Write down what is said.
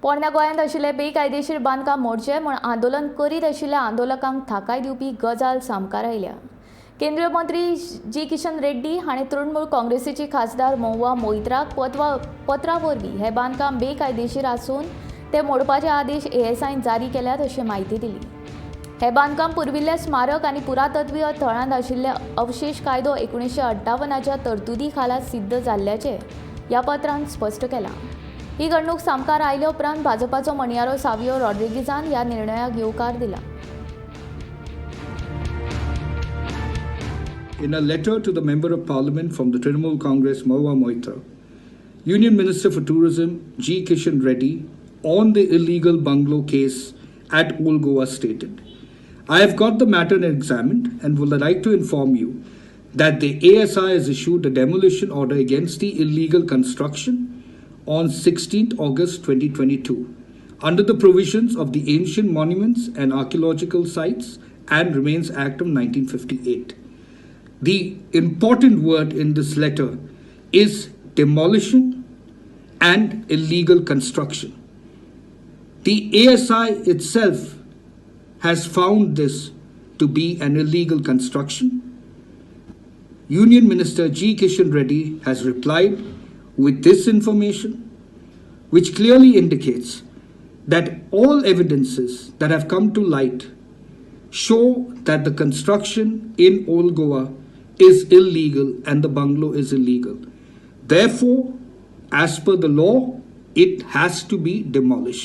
पोरण्या गोंयांत आशिल्ले बेकायदेशीर बांदकाम मोडचे म्हूण आंदोलन करीत आशिल्ल्या आंदोलकांक थाकाय दिवपी गजाल सामकार आयल्या. केंद्रीय मंत्री जी किशन रेड्डी हाणें तृणमूल काँग्रेसीची खासदार महुआ मोइत्राक पत्रा वरवीं हें बांदकाम बेकायदेशीर आसून ते मोडपाचे आदेश एएसआयन जारी केल्यात अशी म्हायती दिली. हें बांदकाम पुर्विल्ल्या स्मारक आनी पुरातत्वीय थळांत आशिल्ले अवशेश कायदो 1958च्या तरतुदी खाला सिद्ध जाल्ल्याचें ह्या पत्रांत स्पश्ट केलां. ही घडणूक सामकार आयले उपरांत भाजपाचो म्हणयारो सावियो रॉड्रिगीजान ह्या निर्णयाक येवकार दिला. In a letter to the Member of Parliament from the Trinamool Congress, Mahua Moitra, Union Minister for Tourism G. Kishan Reddy on the illegal bungalow case at Old Goa stated, "I have got the matter examined and would like to inform you that the ASI has issued a demolition order against the illegal construction on 16th August 2022 under the provisions of the Ancient Monuments and Archaeological Sites and Remains Act of 1958. The important word in this letter is demolition and illegal construction. The ASI itself has found this to be an illegal construction. Union Minister G. Kishan Reddy has replied with this information, which clearly indicates that all evidences that have come to light show that the construction in Old Goa is illegal and the bungalow is illegal. Therefore, as per the law, it has to be demolished."